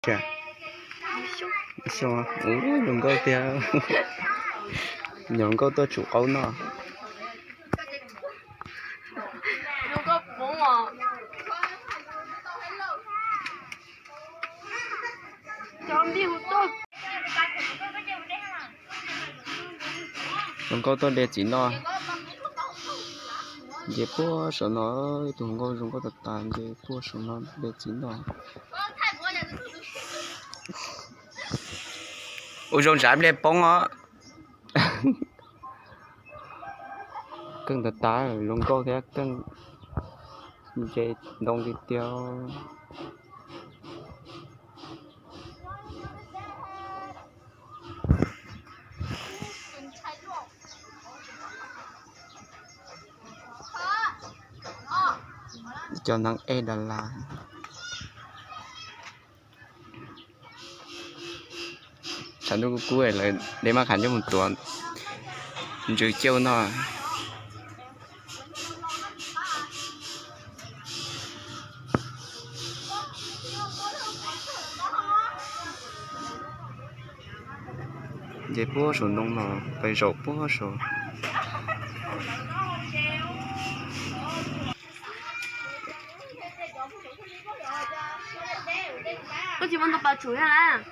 Xyoo, ub, zoo nkauj tiag. Nyuam nkauj tuaj tsum qaub noj. Zoo nkauj tuaj de txiv noj. Nce puag saum no, ib tug hluas nkauj zoo nkauj tas tas nce puag saum no de txiv noj. Ua zoo tsam pliag poob os. Keej tas tas, zoo nkauj thiab keej, nce ntoo tiag tiag. Cov neeg ej das las. Tshav ntuj kub kub lawv de maj qham coj mus tuav ntsws cauj noj. Nce puag saum ntoo los pais zaum puag saud. Koj tsis muaj ntau pas tsum thiab las.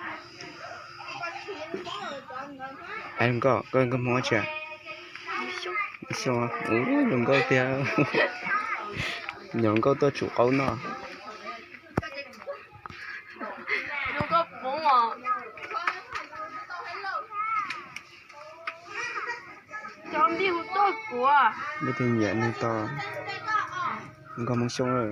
Koj nkauj Hmoob tsi? Xyoo, ub, zoo nkauj tiag. Nyuam nkauj tuaj tsum qaub noj. Leej twg nyiam nug tau nkauj Hmoob Xyooj.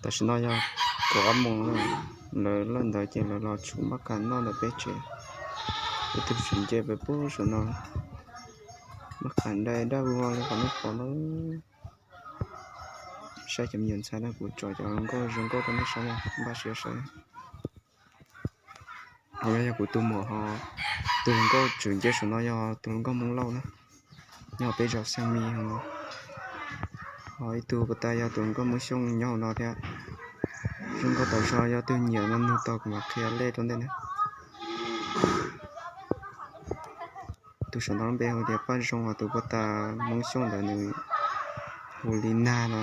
Tam sim no yog kaum ob moos, lawv lawm ntawd ces lawv los tsum maj qam noj ntawm peb tsev. Ib tug tseem nce pem puag saum no, maj qam dai dab vog li qhov nej pom na. Saib cov me nyuam ntxhais na, kuv tso cov hluas nkauj zoo nkauj rau nej saib, npaj siab saib. Ho no yog kuv tus muam, ho tus hluas nkauj tseem nce saum no yog tus hluas nkauj Hmoob Lauj na, nyob peb zos Xeeb Mis no. Ho ib tug puas tas yog tus hluas nkauj Hmoob Xyooj nyob hauv no thiab. Zoo nkauj tas zog, yog tus nyiam no nug tau kuv mam qhia lej rau ntej na. Tus saum no lub npe hu tias Paj Zoo, ho tus puas tas Hmoob Xyooj ntawd nws hu li Nag no.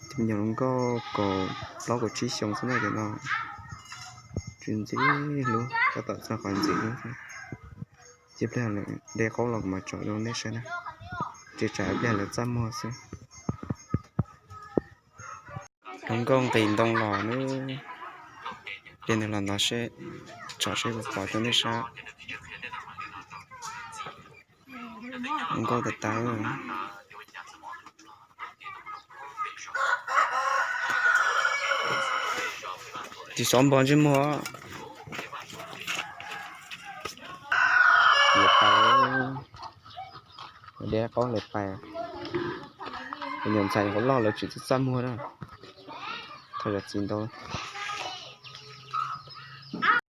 Tus me nyuam hluas nkauj kaum plaub kaum tsib xyoos xwb na, cov no tsis ntxim hlub, tab tom txog qhov ntxim hlub. Cia pliag lawv de qaub los kuv mam tsom rau nej saib na, tsis tsam pliag lawv txaj muag xwb. Hluas nkauj nqis ntoo los na, cia nws los ntawd seb, tsom seb puas pom rau nej saib. Hluas nkauj tas tas. Tsis xov npog ntsej muag. Lawv pais, de qaub lawv pais. Cov me nyuam ntxhais nyuam qhuav loj lawv tsis txaj muag na. Thov zam txim ntau.